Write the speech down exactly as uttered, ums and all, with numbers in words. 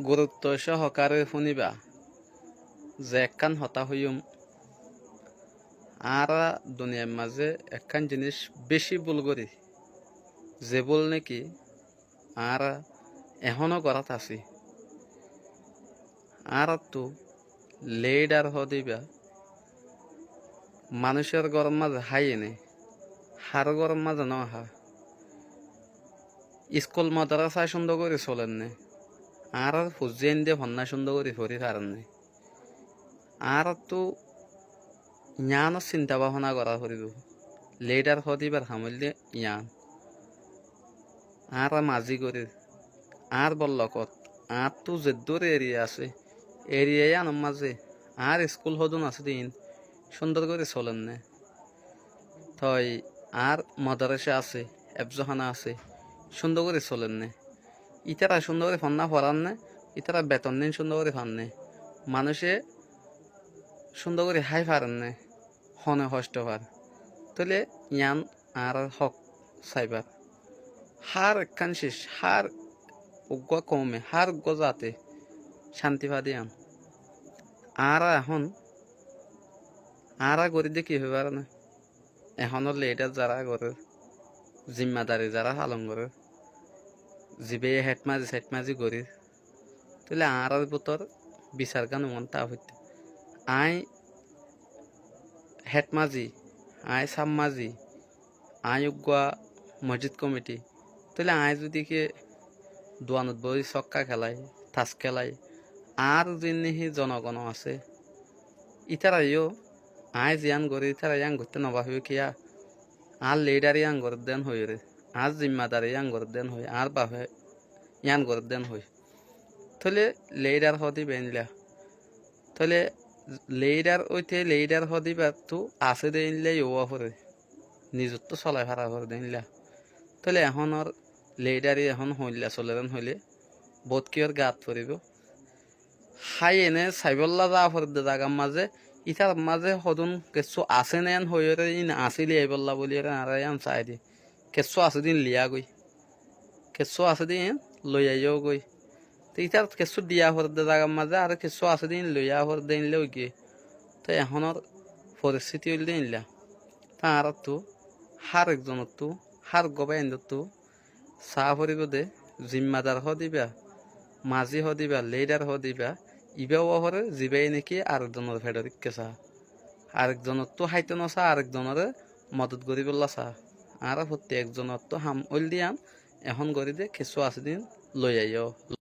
gurutto sóhokare fúniba ze ekkán hotá hoiyúm, añára duniyair mazé ekkán jiníc beci búl gorí, ze búl néki añára ehóno gorát así. Añáráttu leidhar hoóde íba manúicor góror mazé háiye né, háror góror mazé nóohá. Iskul modarásá cúndor gorí soler né, añárár fuain de fonná cúndor gorí forí farer né. Añáráttu yiánor sinta báfona gorá foribóu. Leidhar hoóde íbar ham óilde yián. Añára mazí gorír, añár bollokot, añáttu zeddúr eriya asé, eriya yíanor mazé añár iskul hodún asé de iín cúndor gorí soler né. Toi añár modarása asé, efzóhana asé, cúndor gorí soler né. Ítara cúndor gorí fonná forár né, ítara beton nín cúndor gorí far né. Manúice cúndor gorí hái farer né, hone hoctho far. Tóile yián añárár hók saibár. Hár ekkán cic, hár uggúa koume, hár uggúa zate cánti fade yián. Añára ehón, añára gorí de ki hoibár né? Ehónor leidhar zará gorér, zimmadari zará falon gorér, zibáye hetmazi setmazi gorír, tóile añárár bútor bisargán uán táa foittá. Aññí hetmazi, aññí sábmazi, aññí uggúa mosjid komiti, tóile aññí zudi ki duanot boói sókka kelái, tas kelái, añár ziín néki zonogon asé, ítara yó aññí ziyán gorí ítara yían goittá nobáfibo kiyá? Añár leidhar yían gorér dé yían hoiyóre, añár zimmadari yían gorér dé yían hoi, añár bafe yían gorér dé yían hoi. Tóile leidhar hoóde íba éilla. Tóile leidhar óite leidhar hoóde íbattu asé de éilla yó ówa foré. Nizottú solai fara foré de éilla. Tóile ehónor leidhar yí ehón hoilla soler yían hoilé boóut kiyór gaat foribóu. Háiye né saibólla zaa foré de zagar mazé, ítar mazé hodún kessú asé né yían hoiyóre, iín asé liyaibólla bóliyoré añára yían saái de. Kessú asé de iín liyá goi. Kessú asé de iín loiyaiyó goi. Te ítar kessú diya foré de zagar mazé aró kessú asé de iín loiyá foré de éilla óigiyoi. Te ehónor foristiti óilde éilla. Te añáráttu hár ekzonottú, hár uggúa báiyaindóttu saá foribóu de, zimmadar hoóde íba, mazí hoóde íba, leidhar hoóde íba, ibá ówa foré zibáye néki arekzonor feçor ikká saá. Arekzonottú háito nosaá, arekzonoré modot goríbolla saá. Añára fottí ekzonottú ham óilde yían, ehón gorí de kessú asé de iín loiyaiyó.